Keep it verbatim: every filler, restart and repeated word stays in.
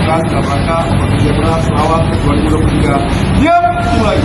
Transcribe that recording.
Dalam rangka Sejahtera Sarawak dua ribu dua puluh tiga. Siap mulai.